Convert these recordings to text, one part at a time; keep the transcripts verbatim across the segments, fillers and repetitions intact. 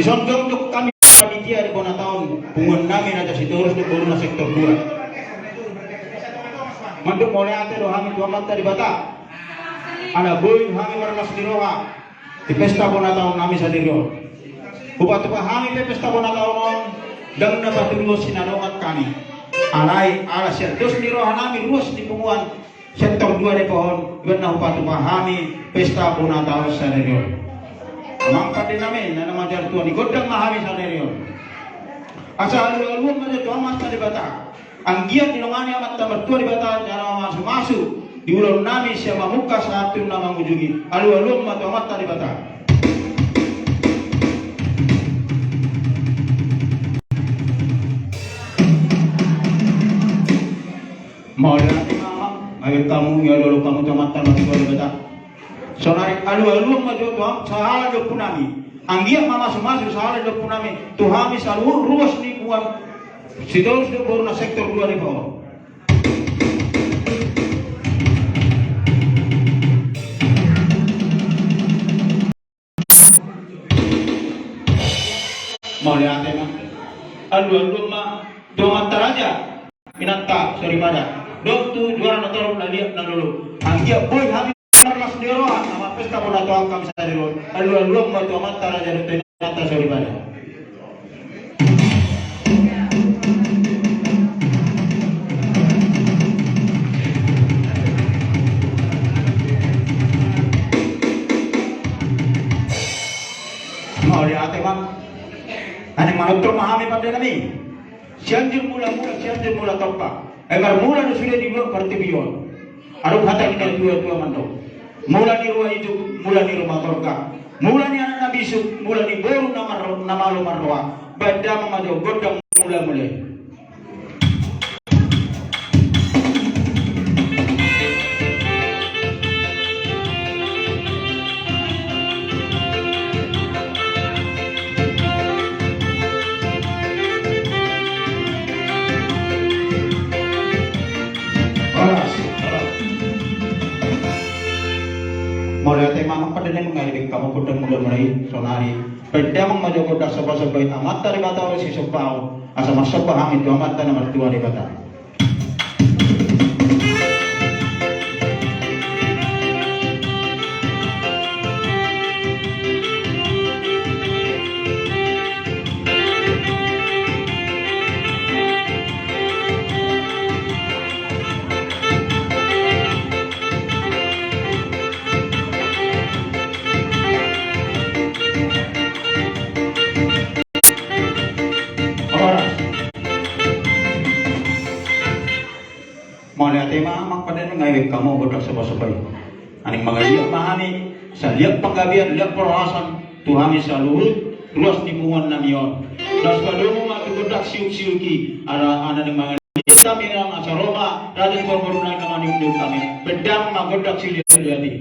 Dison jongjong hami panitia di bona taon punguan nami Raja Sitorus dohot boruna sektor dua. Mandok mauliate do hami tu Amanta Debata. Ala boi hami marlas ni roha di pesta bona taon nami sadari on. Hupatupa hami pe pesta bona taon on, ndang na patuduhon sinadongan hami. Alai ala sian dos ni roha nami ruas ni punguan sektor dua Depok on, baen na hupatupa hami pesta bona taon sadari on. Amang pande nami, na manjalo tua ni gondang ma hami sadari on. Asa alualuhon ma jo tu Amanta Debata. Anggiat didongani Amanta Martua Debata jala mamasumasu di ulaon nami sian mamungka sahat tu na mangujungi. Alualuhon ma tu Amanta Debata. Mauliate ma, mauliate hamu, alualuhon hamu tu Amanta Martua Debata. Saonari alualuhon ma jo tu hamu sahala ni ompu nami. Anggiat mamasumasu sahala ni ompu nami tu hami saluhut ruas ni punguan Sitorus dohot boruna sektor dua Depok on. Mauliate ma. Alualuhon ma tu Amanta Raja Inanta Soripada dohot tu juara na torop na liat na lolo. Anggiat boi hami marlas ni roha na marpesta bona taon hami sadari on. Alualuhon ma tu Amanta Raja dohot tu Inanta Soripada. Mauliate ma. Naeng manortor ma hami pande nami. Sianjur Mulamula, Sianjur Mula Tompa. Ai marmula do sude di luat portibi on. Adong hata ni natuatua mandok: Mula ni rua ijuk, mula ni ruma gorga, mula ni anak na bisuk, mula ni boru na marro-, na malo marroha. Baen damang ma jo gondang mulamula i. Horas, horas. Mauliate ma, amang pande nami, nga dibaen hamu gondang mulamula i saonari. Baen damang ma jo gondang sombasomba i, Amanta Debata do sisombaon, asa marsomba hami tu Amanta na Martua Debata. Horas. Mauliate ma, amang pande nami, nga dibaen hamu gondang sombasomba i. Naeng mangaliat ma hami, saliat panggabean, liat parhorasan tu hami saluhut ruas ni punguan nami on. Laos padomu ma tu gondang siuksiuk i, ala naeng mangaliat hami nang asa ro ma raja ni parboru nami na maniukniuk hami. Baen damang ma gondang siliatliat i.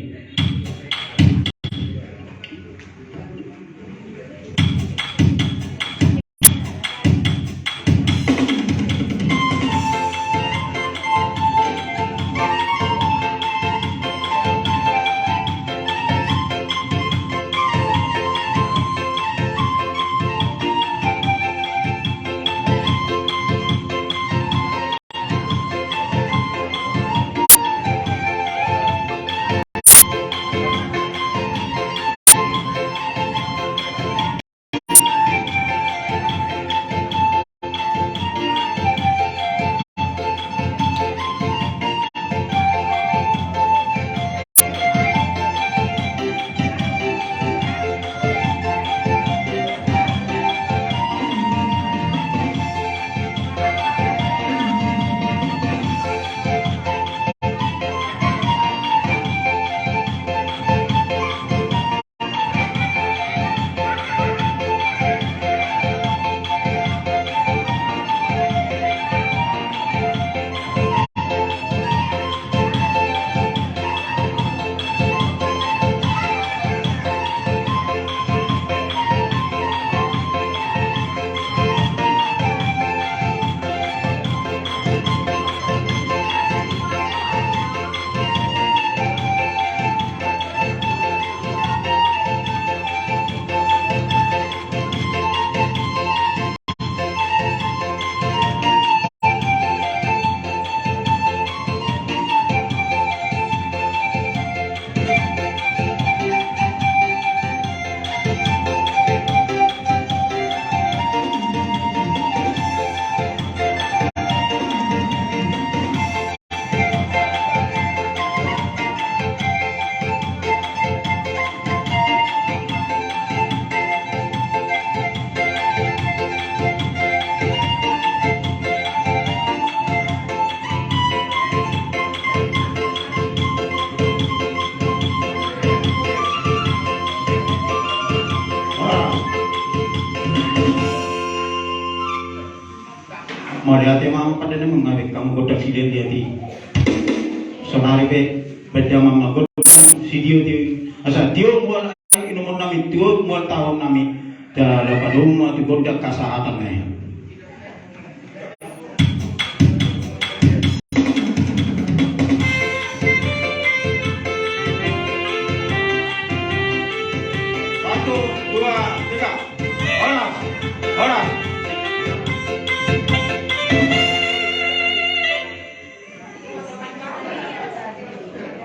Mauliate ma amang pande nami, nga be hamu gondang siliat-liat i. Saonari pe baen damang ma gondang sitiotio i. Asa tio mual inumon nami, tio mual taon nami. Jala padomu ma tu gondang hasahatan na i. Satu, dua, tiga. Horas, horas.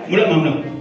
Mulak ma, mulak.